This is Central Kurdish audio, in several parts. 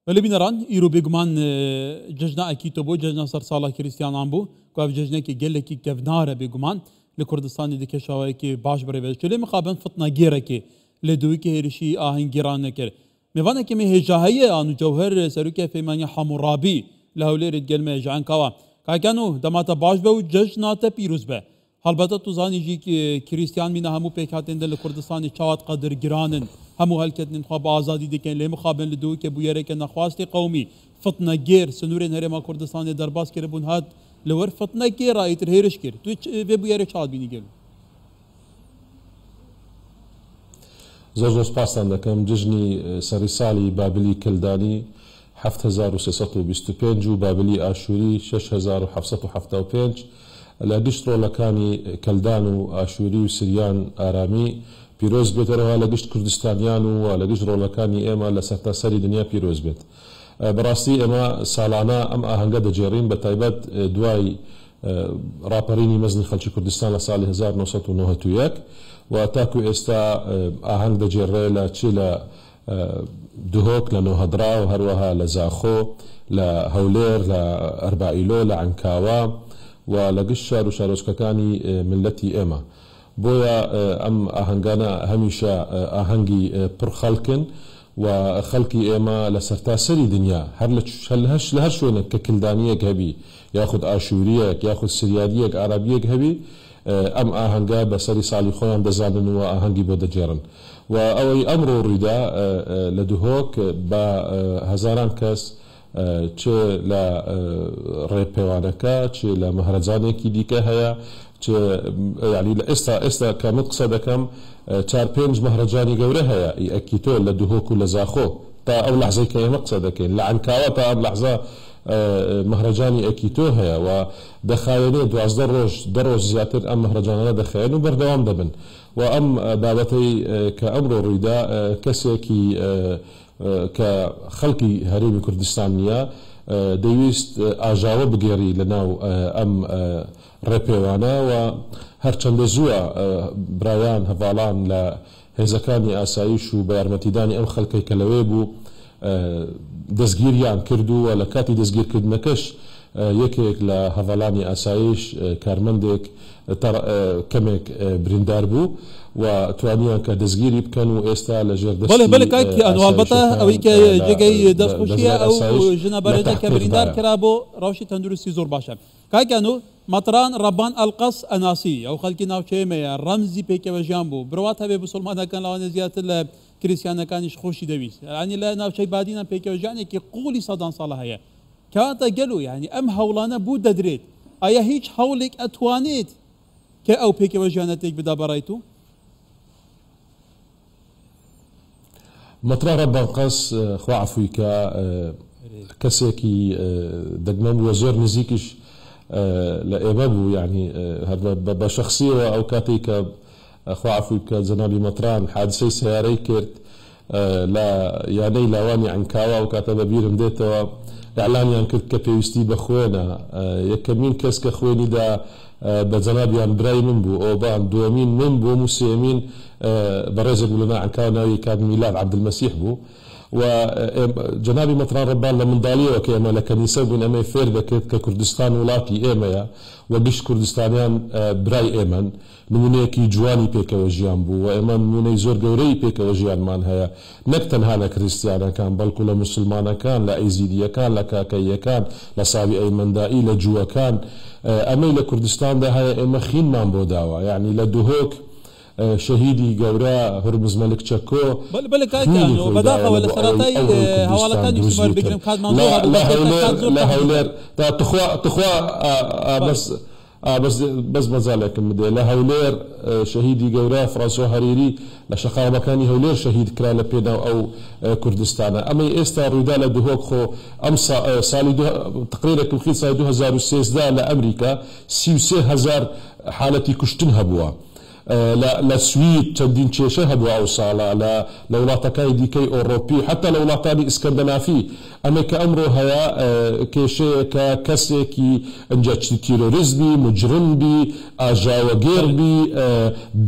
بەلێ بینەران، ئیرۆ بێگومان جەژنە ئەکیتۆ بۆ جەژنە سەرساڵە کریستیانان بوو، کو ئەڤ جەژنێکی گەلێکی کەڤنارە بێگومان لە کوردستانی دکە شاوەیەکی باش بڕێ دەچێ لێ مخابن فتنەگێرەکێ لە دویکێ هێرشی ئاهەنگگێڕان نەکرد. مێوانێکی مێ هێژا هەیە ئانو جەوهەر سەروکێ پەیمانیا حەموڕابی لە هەولێرێ دگەل مێ ژ عەنکاوە. کاک ئانو دەماتە باش بە و جەژناتە پیروز بە. هەڵبەتە تو زانی ژی کریستیان مینە هەموو پێکهاتێن دن لە کوردستانی چاوات قەدر گرانن هەموو هەلکەتنێن خوا بە ئازادی دکەن لێ مخابن لە دووکێ بویەرێکە نەخواستی قەومی فتنە گێر سنورێن هەرێما کوردستانێ دەرباز کربوون هات لە وەر فتنە گێرا ئیتر هێرش کرد تو ڤێ بویەرێ چاوات بینی گەلو؟ زۆر زۆر سوپاستان دەکەم. جەژنی سەری ساڵی بابلی کلدانی 7325 و بابلی ئاشووری 6775 لە گشت ڕۆڵەکانی کەلدان و ئاشووری و سریان ئارامی پیرۆز بێت، هەروەها لە گشت کوردستانیان و لە گشت ڕۆڵەکانی ئێمە لە سەرتاسەری دنیا پیرۆز بێت. بەڕاستی ئێمە ساڵانە ئەم ئاهەنگە دەگێڕین، بەتایبەت دوای ڕاپەڕینی مەزنی خەڵکی کوردستان لە ساڵی 1991 و تاکو ئێستا ئاهەنگ دەگێڕێ لە چ لە دهۆک لە نۆهەدڕا و هەروەها لە زاخۆ، لە هەولێر، لە ئەربائیلۆ، لە عەنکاوە و لە گشت شار و شارۆچکەکانی میللەتی ئێمە. بۆیە ئەم ئاهەنگانە هەمیشە ئاهەنگی پڕ خەڵکن و خەڵکی ئێمە لە سەرتاسەری دنیا هەر لە لە هەر شوێنێک کە کلدانییەک هەبی یاخود ئاشوورییەک یاخود سریانییەک عەرەبییەک هەبی ئەم ئاهەنگە بە سەری ساڵی خۆیان دەزانن و ئاهەنگی بۆ دەگێڕن و ئەوەی ئەمڕۆ ڕوویدا لە دهۆک بە هەزاران کەس چ لە ڕێپێوانەکە چ لە مەهرەجانێکی دیکە هەیە چ یانی لە ئێستا ئێستا کە من قسە دەکەم چار پێنج مەهرەجانی گەورە هەیە ئی ئەکیتۆ لە دهۆک و لە زاخۆ تا ئەو لەحزەی کە ئێمە قسە دەکەین لە عەنکاوە تا ئەم لەحزە مەهرەجانی ئەکیتۆ هەیە و دەخایەنێ 12 ڕۆژ 10 ڕۆژ زیاتر ئەم مەهرەجانانە دەخایەن و بەردەوام دەبن و ئەم بابەتەی کە ئەمڕۆ ڕوویدا کەسێکی کە خەڵکی هەرێمی کوردستان نییە دەیویست ئاژاوە بگێڕی لە ناو ئەم ڕێپێوانە و هەرچەندە زووە برایان هەڤاڵان لە هێزەکانی ئاسایش و بە یارمەتیدانی ئەم خەڵکەی کە لەوێ بوو دەستگیریان کرد و لە کاتی دەستگیرکردنەکەش یەکێک لە هەڤاڵانی ئاسایش کارمەندێک کەمێک بریندار بوو و توانیان کە دەستگیری بکەن و ئێستا لە ژێر بەڵێ دەستی بەڵێ کاک ئەنو هەڵبەتە ئاسایشەکان ئەوەی کە لە جێگەی دەستخۆشیە دەزگای ئەو ئاسایش ژنە لە بەڕێزە کە بریندار تەحقیقدایە. کرا بۆ ڕەوشی تەندروستی زۆر باشە کاک ئەنو مەتران ڕەبان ئەلقەس ئەناسی ئەو خەلکی ناوچەیەمەیە ڕەمزی پێکەوە ژیان بوو بڕوات هەبێ بسوڵمانەکان لەوانە زیاتر لە کریسیانەکانیش خۆشی دەویست یانی لە ناوچەی بادینان پێکەوە ژیانێکی قوڵی سەدان ساڵە هەیە کەواتە گەلو یانی ئەم هەوڵانە بو دەدرێت ئایا هیچ هەوڵێک ئەتوانێت کە ئەو پێکەوە ژیانە تێک بدا بەڕای تو؟ مەترا ڕەبان قەس خوا عەفوی کا کەسێکی دەگمەن بووە زۆر نزیکیش لە ئێمە بوو یانی هەر بە شەخسیەوە ئەو کاتەی کە خوا عەفوی بکات جەنابی مەتران حادسەی سەیارەی کرد لە یانەی لاوانی عەنکاوە ئەو کاتە بە بیرم دێتەوە ئیعلانیان کرد کە پێویستی بە خوێنە یەکەمین کەس کە خوێنی دا بە جەنابیان برای من بوو ئۆبان دووەمین من بووم و سێیەمین بەڕێزێک بوو لە ناو عەنکاوە ناوی کاک میلاد عەبدولمەسیح بوو و جەنابی مەتران ڕەبان لە منداڵیەوە کە ئێمە لە کەنیسە بووین ئەمەی فێر دەکرد کە کوردستان وڵاتی ئێمەیە و گشت کوردستانیان برای ئێمەن نمونەیەکی جوانی پێکەوە ژیان بوو و ئێمە نمونەی زۆر گەورەی پێکەوە ژیانمان هەیە نەک تەنها لە کریستیانەکان بەڵکو لە موسڵمانەکان، لە ئەیزیدییەکان، لە کاکەییەکان، لە سابیئەی مەندائی، لە جووەکان. ئەمەی لە کوردستاندا هەیە ئێمە خینمان بۆ داوە. یەعنی لە دهۆک شەهیدی گەورە هورمز مەلک چەکۆ بەلێ بەلێ کاک خوینی ئانۆ خۆی داوە بەداخەوە لە لە بۆ ئەوەی سەرەتای ئەوڕۆی کوردستان هەواڵەکان دروست ویستم بیتن. وەربگرم کاتمان لە زۆر هەبوو لە بەس ئێستا هەولێر کات زۆر لە کەم هەولێر بوو. تا تخوا تخوا ئا ئا بەلێ. بەس ئا بەس بەس مەجالێکم بدێ لە هەولێر شەهیدی گەورە فرانسۆ هەریری لە شەقامەکانی هەولێر شەهید کرا لە پێناو ئەو کوردستانە ئەمەی ئێستا ڕوویدا لە دهۆک خۆ ئەم ساڵی تقریرێکم خیت ساڵی 2013 لە ئەمریکا 33 هەزار حالەتی کوشتن هەبووە. لە سوید چەندین کێشە هەبوو ئەو ساڵە، لە وڵاتەکانی دیکەی ئۆڕۆپی، حەتا لە وڵاتانی ئیسکەندەنافی. ئەمەی کە ئەمڕۆ هەیە کێشەیەکە کەسێکی ئنجا چ تیرۆریست بی، موجرم بی، ئاژاوەگێڕ بی،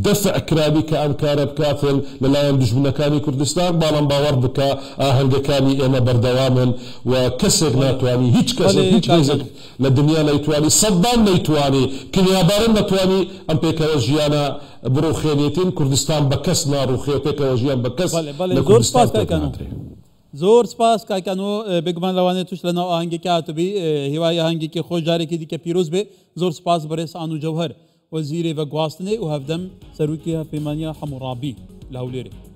دەفع کرابی کە ئەم کارە بکاتن لە لایەن دوژمنەکانی کوردستان، باڵام باوەڕ بکە ئاهەنگەکانی ئێمە بەردەوامن و کەسێک ناتوانی، هیچ کەسێک، هیچ هێزێک لە دنیا نەیتوانی، سەدام نەیتوانی، کیمیاباران نەتوانی ئەم پێکەوە ژیانە بڕوخێنێتین، کوردستان بە کەس ناڕوخێ و پێکەوە ژیان بە کەس لە زۆر کوردستان سپاس پێک کاک ئانۆ. نادرێ. زۆر سپاس کاک ئانۆ، بێگومان لەوانەیە توش لەناو ئاهەنگێکی هاتبی، هیوای ئاهەنگێکی خۆش جارێکی دیکە پیرۆز بێ. زۆر سپاس بەڕێز ئانو جەوهەر، وەزیرێ ڤەگواستنێ و هەڤدەم سەروکی هەڤپەیمانیا حەموڕابی لە هەولێرێ.